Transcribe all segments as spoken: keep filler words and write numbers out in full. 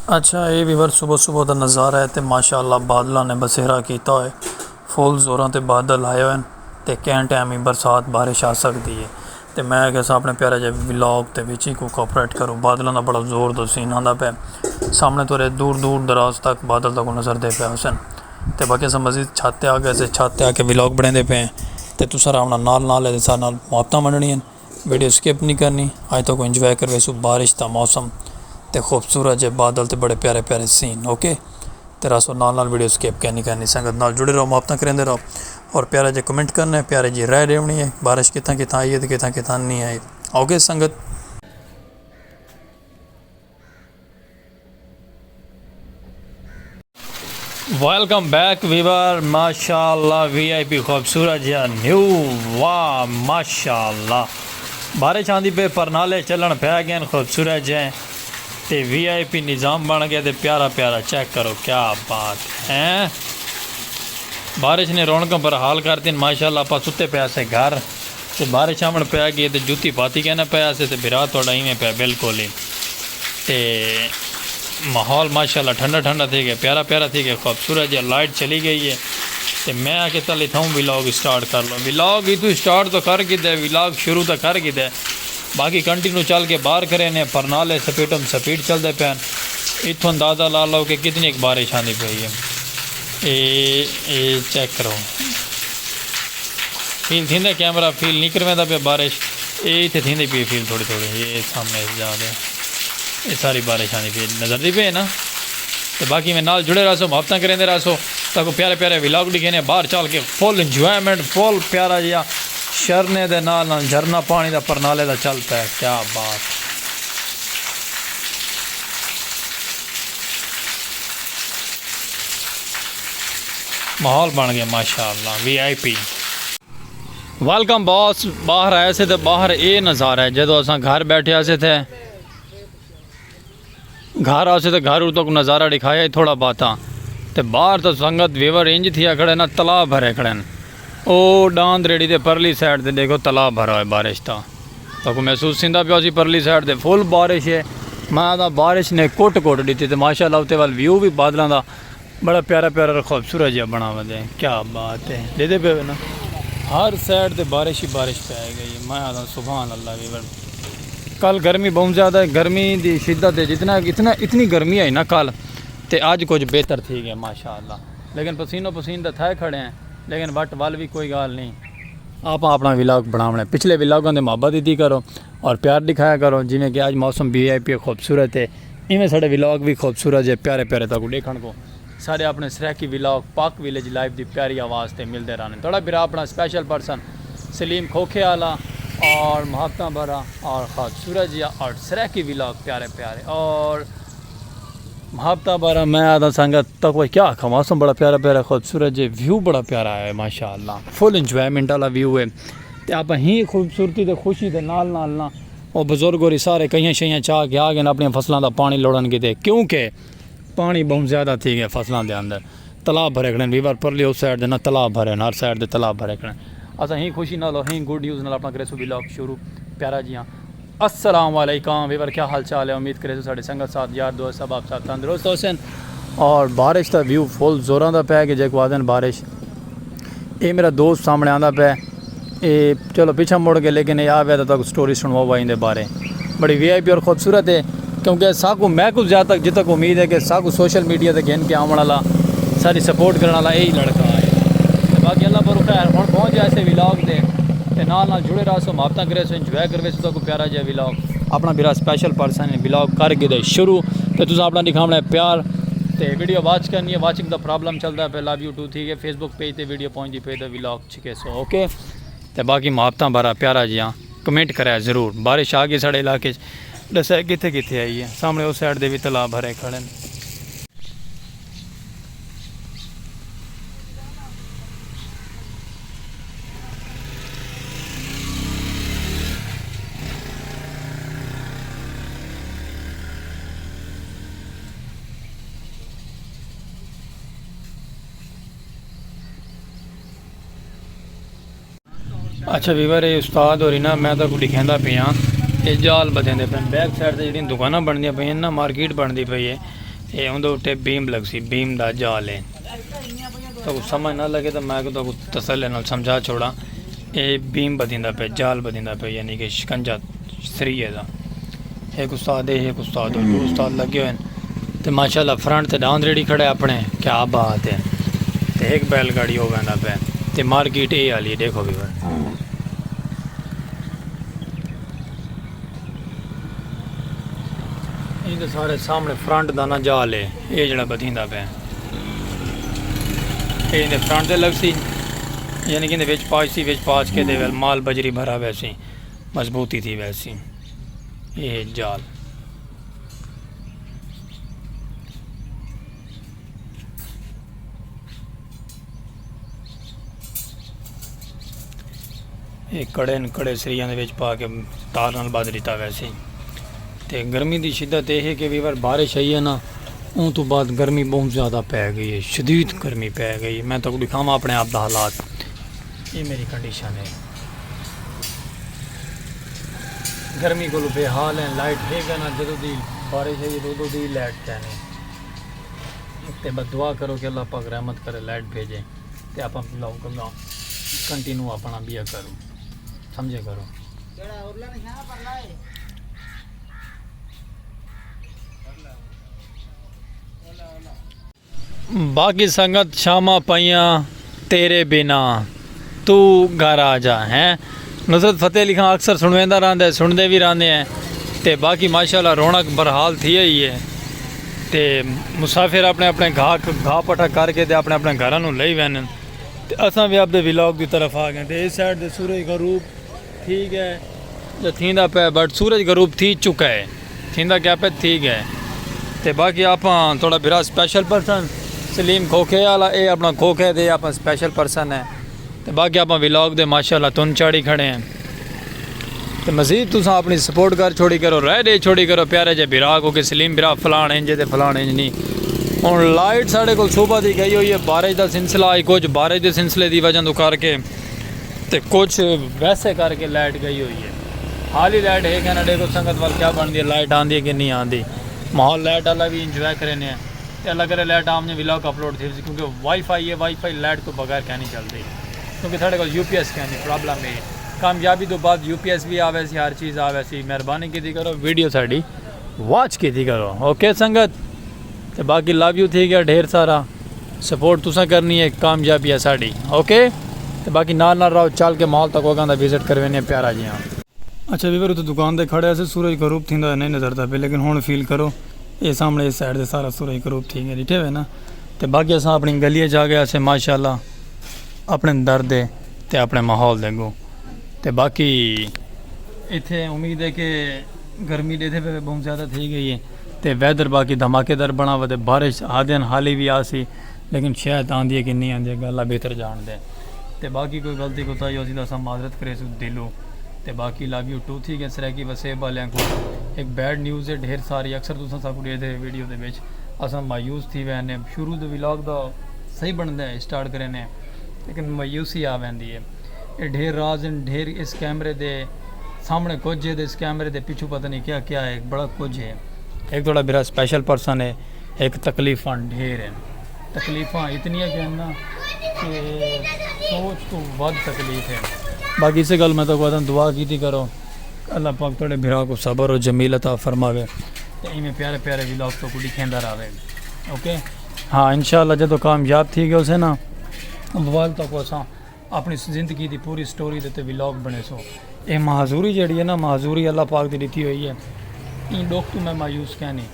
اچھا، اے ویور صبح صبح دا نظارہ ہے تے ماشاءاللہ بادلاں نے بسیرا کیتا ہوئے۔ فل زوراں تے بادل آئے ہوئے تے کہیں ٹائم ہی برسات بارش آ سکدی ہے۔ تے میں آکھیا ساں اپنے پیارے جے ولاگ تے وچ ہی کو کوپریٹ کرو۔ بادلاں دا بڑا زور دا سین آندا پے۔ سامنے تورے دور دور دراز تک بادل تاکوں نظر دے پے ہوسن۔ تے باقی اساں مزید چھت تے آ گئے سے، چھت تے آ کے ولاگ بنڑیندے پے ہیں۔ تے تساں راونا نال نال ہے تے سارے نال محبتاں ونڈنی ہیں۔ ویڈیو سکپ نہیں کرنی۔ اج تاکوں انجوائے کرویسو بارش دا موسم تے خوبصورت جے بادل تے بڑے پیارے پیارے سین۔ اوکے، تے راسو نال نال ویڈیو سکپ کینی کرنی۔ سنگت نال جڑے رہو، محبتاں کریندے رہو اور پیارا جے کمنٹ کرنا ہے، پیارے جی رائے ڈیونی ہے بارش کتھاں کتھاں آئی ہے تے کتھاں کتھاں نہیں آئی۔ اوکے سنگت۔ ویلکم بیک ویور، ماشاءاللہ وی آئی پی خوبصورت جہاں نیو۔ واہ ماشاءاللہ، بارش آندی پے، پرنالے چلن پے گئے خوبصورت جہاں۔ تے وی آئی پی نظام بن گئے تے پیارا پیارا چیک کرو، کیا بات ہے۔ بارش نے رونقاں پر حال کر دین ماشاءاللہ۔ آپاں ستے پے سے گھر تے بارش آون پے گئی تے جتی پاتی کہنا پے سے تے بھرا تھوڑا ایویں پے بالکل ہی۔ تے ماحول ماشاءاللہ ٹھنڈا ٹھنڈا تھی گیا، پیارا پیارا تھی گیا، خوبصورت جہاں۔ لائٹ چلی گئی ہے تے میں آ کے تل اتھاؤں ولاگ سٹارٹ کر لو۔ ولاگ اتھوں سٹارٹ تو کر گھدے، ولاگ شروع تو کر گھدے، باقی کنٹینیو چل کے باہر کرے نے۔ پرنالے سپیڈم سپیڈ چلدے پے ہن۔ اتھوں اندازہ لا لو کہ کتنی ایک بارش آندی پئی ہے۔ اے اے چیک کرو، فیل تھیندے کیمرہ فیل نہیں کرویندا پیا بارش۔ اے اتھے تھیندی پئی فیل تھوڑی تھوڑی، اے سامنے جا دے، اے ساری بارش آندی پئی نظر دی پئی ہے نا۔ تے باقی میں نال جڑے رہسو، محبتاں کریندے رہسو، تاکو پیارے پیارے ولاگ ڈکھینے۔ باہر چل کے فل انجوائمنٹ، فل پیارا جیا شرنے دے نال نال جھرنا پانی دا پرنالے دا چل پے۔ کیا بات۔ ماحول بن گیا ماشاءاللہ، وی آئی پی۔ ویلکم باس، باہر آئے سے تے باہر اے نظارہ ہے۔ جدوں اساں گھر بیٹھے آسے تھے، گھر آسے تے گھر اتوں کو نظارہ دکھایا ہی تھوڑا باتا۔ تے باہر تو سنگت ویور انج تھیا کھڑے نا، تلاء بھرے کھڑے نا۔ او ڈاند ریڑھی دے پرلی سائیڈ تے دیکھو تلاء بھرا ہوئے بارش دا۔ تاکو محسوس تھیندا پیا سی پرلی سائیڈ تے فل بارش ہے۔ میں آہدا بارش نے کٹ کٹ ڈتی تے ماشاءاللہ اتے وال ویو بھی بادلاں دا بڑا پیارا پیارا اور خوبصورت جہا بنا ودے۔ کیا بات ہے، ڈیدے پے نا، ہر سائیڈ تے بارش ہی بارش پے گئی۔ میں آہدا سبحان اللہ ویور۔ کل گرمی بہت زیادہ ہے، گرمی دی شدت ہے، جتنا اتنا اتنی گرمی ہے نا کل، تے اج کچھ بہتر تھی گیا ماشاءاللہ۔ لیکن پسینو پسین تے تھے کھڑے ہیں، لیکن بٹ ول بھی کوئی گال نہیں۔ آپ اپنا ولاگ بناونا ہے، پچھلے ولاگاں دے محبت دیتی کرو اور پیار دکھایا کرو۔ جویں کہ اج موسم وی آئی پی خوبصورت ہے، ایویں ساڈے ولاگ بھی خوبصورت جے پیارے پیارے تاکو دیکھن کو۔ ساڈے اپنے سرائیکی ولاگ پاک ویلیج لائف دی پیاری آواز تے ملدے رہنے۔ تہاڈا بھرا اپنا سپیشل پرسن سلیم کھوکھے والا اور محبتاں بھرا اور خوبصورت جیا اور سرائیکی ولاگ پیارے پیارے اور محبتاں بھرا۔ میں آہدا سنگت تاکو کیا آکھاں، موسم بڑا پیارا پیارا، خوبصورت جے، ویو بڑا پیارا ہے ماشاءاللہ، فل انجوائمنٹ والا ویو ہے۔ تے آپاں ہی خوبصورتی تے خوشی دے نال نال نا او بزرگ ہوری سارے کئیاں شئیاں چا کے آ گئے اپنی فصلاں دا پانی لوڑن کیتے، کیونکہ پانی بہت زیادہ تھی گیا فصلاں دے اندر۔ تلاء بھرے کھڑے ہیں ویور، پرلی اس سائیڈ دے نا تلاء بھرے ہیں، ہر سائیڈ دے تلاء بھرے کھڑے ہیں۔ اساں ہی خوشی نال اور ہی گڈ نیوز نال اپنا کریسو ولاگ شروع۔ پیارا جیاں السلام علیکم ویور، کیا حال چال ہے؟ امید کریسو ساڈے سنگت ساتھ، یار دوست، احباب ساتھ تندرست ہوسن۔ اور بارش دا ویو فل زوراں دا پے کہ جیکو آدن بارش، اے میرا دوست سامنے آندا پے۔ اے چلو پیچھے مڑ گئے، لیکن اے آ وے تاں تک سٹوری سنواؤ ایندے بارے۔ بڑی وی آئی پی اور خوبصورت ہے، کیونکہ ساکو، میں کو زیادہ تک جتنا کو امید ہے کہ ساکو سوشل میڈیا تے گھن کے آون والا، ساری سپورٹ کرن والا یہی لڑکا ہے۔ تے باقی اللہ پر خیر، ہن پہنچ جائے سے ولاگ دے، تے نال نال جڑے رہسو، محبتاں کریسو، انجوائے کرویسو، تاکو پیارا جہا ولاگ۔ اپنا بھرا سپیشل پرسن ہے، ولاگ کر گھدے شروع، تے تساں اپنا دکھاونا ہے پیار۔ تے ویڈیو واچ کرنی ہے، واچنگ دا پرابلم چلدا ہے پہ، لو یو ٹو تھی گئے، فیس بک پیج تے ویڈیو پہنچدی پئی تے ولاگ چھکیسو، اوکے۔ تے باقی محبتاں بھرا پیارا جیاں کمنٹ کریا ضرور۔ بارش آ گئی ساڈے علاقے چ، ڈسے کتھے کتھے آئی ہے۔ سامنے اس سائیڈ دے بھی تلاء بھرے کھڑے نے۔ اچھا ویور، اے استاد ہوری نا، میں تہاکوں ݙکھیندا پیاں، اے جال ٻدھیندے پئن۔ بیک سائیڈ تے جیڑھیاں دکاناں بݨدیاں پئین نا، مارکیٹ بݨدی پئی ہے، اے اوندے اتے بیم لڳسی، بیم دا جال ہے۔ تہاکوں سمجھ نہ لڳے تاں میں تہاکوں تسلی نال سمجھا چھوڑاں۔ اے بیم ٻدھیندا پئے، جال ٻدھیندا پئے، یعنی کہ شکنجہ سریے دا۔ ہک استاد ہے، ہک استاد ہو، ݙو استاد لڳے ہوئے ہن۔ تے ماشاءاللہ فرنٹ تے ݙاند ریڑھی کھڑے اپݨے، کیا بات ہے۔ تے ہک بیل گاڑی ہو ویندا پئے۔ تے مارکیٹ اے آلی ہے، ݙیکھو ویور۔ ایندے سارے سامݨے فرنٹ دا نہ جال ہے، اے جیڑھا ٻدھیندا پئے۔ اے ایندے فرنٹ تے لڳسی، یعنی کہ ایندے وچ پاچسی، وچ پاچ کے دے ویل مال بجری بھرا ویسی، مضبوطی تھی ویسی۔ اے جال۔ اے کڑے ہن، کڑے سریاں دے وچ پا کے تار نال ٻدھ ݙتا ویسی۔ تے گرمی دی شدت اے ہے کہ ویور بارش آئی ہے نا، اوں توں بعد گرمی ٻہوں زیادہ پئے ڳئی ہے، شدید گرمی پئے ڳئی ہے۔ میں تہاکوں ݙکھاواں اپݨے آپ دا حالات۔ اے میری کنڈیشن ہے۔ گرمی کولوں بے حال ہیں، لائٹ ہے کہ نا، جدوں دی بارش آئی ہے، اودوں دی لائٹ کائنی۔ تے بس دعا کرو کہ اللہ پاک رحمت کرے، لائٹ بھیجے۔ تے آپاں ولاگ کوں کنٹینیو اپݨا ٻیا کروں، سمجھے کرو۔ باقی سنگت شاماں پئیاں تیرے بنا، توں گھر آ جا، ہیں؟ نصرت فتح علی خان اکثر سݨویندا رہندا ہے، سݨدے وی رہندے ہیں۔ تے باقی ماشاءاللہ رونق برحال تھی آئی ہے۔ تے مسافر اپݨے اپݨے گھا، گھا پٹھا کر کے تے اپݨے اپݨے گھراں نوں لئی ویندن۔ تے اساں وی اپݨے ولاگ دی طرف آ ڳئے۔ تے اس سائیڈ تے سورج غروب تھی ڳئے، جو تھیندا پئے، بٹ سورج غروب تھی چکا ہے، تھیندا کیا پئے، تھی ڳئے۔ تے باقی آپاں تھوڑا بھرا سپیشل پرسن سلیم کھوکھے والا، اے اپݨا کھوکھے تے آپاں سپیشل پرسن ہے۔ تے باقی آپاں ولاگ دے ماشاءاللہ تن چاڑھی کھڑے ہیں۔ تے مزید تساں اپݨی سپورٹ کر چھوڑی کرو، رائے ݙے چھوڑی کرو پیارے جے بھرا کوں کہ سلیم بھرا فلاݨ انج ہے تے فلاݨ انج نہیں۔ ہݨ لائٹ ساݙے کول صبح دی ڳئی ہوئی ہے، بارش دا سلسلہ آئی، کجھ بارش دے سلسلے دی وجہ توں کر کے تے کجھ ویسے کر کے لائٹ ڳئی ہوئی ہے۔ حالی لائٹ ہے کہ نہ، ݙیکھو سنگت وال کیا بݨدی ہے، لائٹ آندی ہے کہ نہیں آندی۔ ماحول لائٹ والا وی انجوائے کرینے ہیں۔ تے اللہ کرے لائٹ آ ونڄے، ولاگ اپلوڈ تھی ویسی، کیونکہ وائی فائی ہے، وائی فائی لائٹ توں بغیر کائنی چلدی، کیونکہ ساݙے کول یو پی ایس کائنی، پرابلم ہے۔ کامیابی توں بعد یو پی ایس وی آ ویسی، ہر چیز آ ویسی۔ مہربانی کیتی کرو، ویڈیو ساݙی واچ کیتی کرو۔ اوکے سنگت، تے باقی لو یو تھی ڳیا ڈھیر سارا، سپورٹ تساں کرنی ہے، کامیابی ہے ساݙی۔ اوکے، تے باقی نال نال رہو، چل کے ماحول تہاکوں اڳاں دا وزٹ کروینے پیارا جیہاں۔ اچھا ویور، اتھے دکان تے کھڑے سے، سورج غروب تھیندا ہویا نہیں نظردا پئے، لیکن ہݨ فیل کرو، اے سامݨے اس سائیڈ تے سارا سورج غروب تھی ڳیا، ݙٹھے ہوئے نا۔ تے باقی اساں اپݨی گلی اچ آ ڳئے سے ماشاءاللہ، اپݨے در دے تے اپݨے ماحول دے اڳوں۔ تے باقی اتھے امید ہے کہ گرمی ݙیدھے پئے ٻہوں زیادہ تھی ڳئی ہے، تے ویدر باقی دھماکے دار بݨا ہوا، تے بارش آہدن حالی وی آسی، لیکن شاید آندی ہے کہ نہیں آندی ہے، اللہ بہتر ڄاݨدے۔ تے باقی کوئی غلطی کوتاہی ہوسی تاں اساں معذرت کریسوں دلوں۔ تے باقی لو یو ٹو تھی ڳئے سرائیکی وسیب والیاں کوں۔ ہک بیڈ نیوز ہے ڈھیر ساری، اکثر تساں ساکوں ݙیدھے ویڈیو دے وچ، اساں مایوس تھی ویندے ہیں۔ شروع دے ولاگ دا صحیح بݨدا ہے، اسٹارٹ کرینے، لیکن مایوسی آ ویندی ہے۔ اے ڈھیر راز ہن، ڈھیر اس کیمرے دے سامݨے کجھ ہے تے اس کیمرے دے پچھوں پتہ نہیں کیا کیا ہے، بڑا کجھ ہے۔ ہک تہاݙا بھرا سپیشل پرسن ہے، ہک تکلیفاں ڈھیر ہن۔ تکلیفاں اتنیاں کہ ہن نا کہ سوچ توں ودھ تکلیف ہے۔ باقی اسے ڳالھ میں تہاکوں آہداں، دعا کیتی کرو، اللہ پاک تہاݙے بھرا کوں صبر و جمیل عطا فرماوے، تے ایویں پیارے پیارے ولاگ تہاکوں ݙکھیندا رہوے۔ اوکے؟ ہاں، انشاءاللہ جدوں کامیاب تھی ڳیوسے نا، ول تہاکوں اساں اپݨی زندگی دی پوری سٹوری دے تے ولاگ بݨیسوں۔ اے معذوری جیڑھی ہے نا، معذوری اللہ پاک دی ݙتی ہوئی ہے۔ ایں ݙکھ توں میں مایوس کائنی،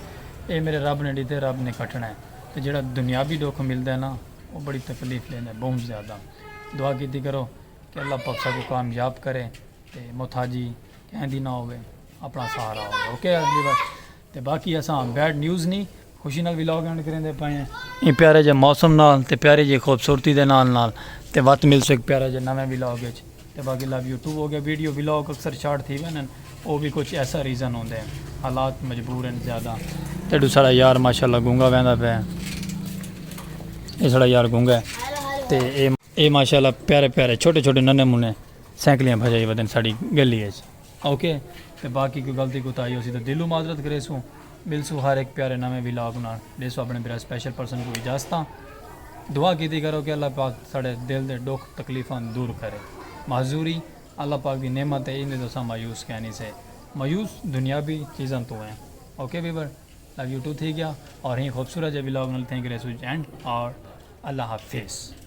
اے میرے رب نے ݙتے، رب نے کٹݨا ہے۔ تے جیڑھا دنیاوی ݙکھ ملدا ہے نا، او بڑی تکلیف ݙیندا ہے، ٻہوں زیادہ۔ دعا کیتی کرو کہ اللہ پاک ساکوں کامیاب کرے تے محتاجی کہیں دی نہ ہووے، اپݨا سہارا ہووے۔ Okay viewer? تے باقی اساں بیڈ نیوز نہیں، خوشی نال ولاگ اینڈ کریندے پئے ہیں۔ ایں پیارے جے موسم نال تے پیاری جی خوبصورتی دے نال نال تے وت ملسوں ہک پیارے جے نویں ولاگ وچ۔ تے باقی لو یو ٹو ہو ڳیا، ویڈیو ولاگ اکثر شارٹ تھی ویندن، او وی کجھ ایسا ریزن ہوندے ہیں، حالات مجبور ہن زیادہ۔ تے ݙو ساݙا یار ماشاءاللہ گونگا ویندا پئے، اے ساݙا یار گونگا ہے۔ تے اے، اے ماشاءاللہ پیارے پیارے چھوٹے چھوٹے ننے منے سائیکلیاں بھجائی ودن ساݙی گلی وچ۔ اوکے، تے باقی کوئی غلطی کوتاہی ہوسی تاں دلوں معذرت کریسوں۔ ملسوں ہر ہک پیارے نویں ولاگ نال۔ ݙیسو اپݨے بھرا اسپیشل پرسن کوں اجازتاں۔ دعا کیتی کرو کہ اللہ پاک ساݙے دل دے ݙکھ تکلیفاں دور کرے۔ معذوری اللہ پاک دی نعمت ہے، ایندے توں اساں مایوس کینی سے۔ مایوس دنیاوی چیزاں توں ہیں۔ اوکے ویور، لو یو ٹو تھی ڳیا۔ اور ہیں خوبصورت جے ولاگ نال تھینک ریسو اینڈ اور اللہ حافظ۔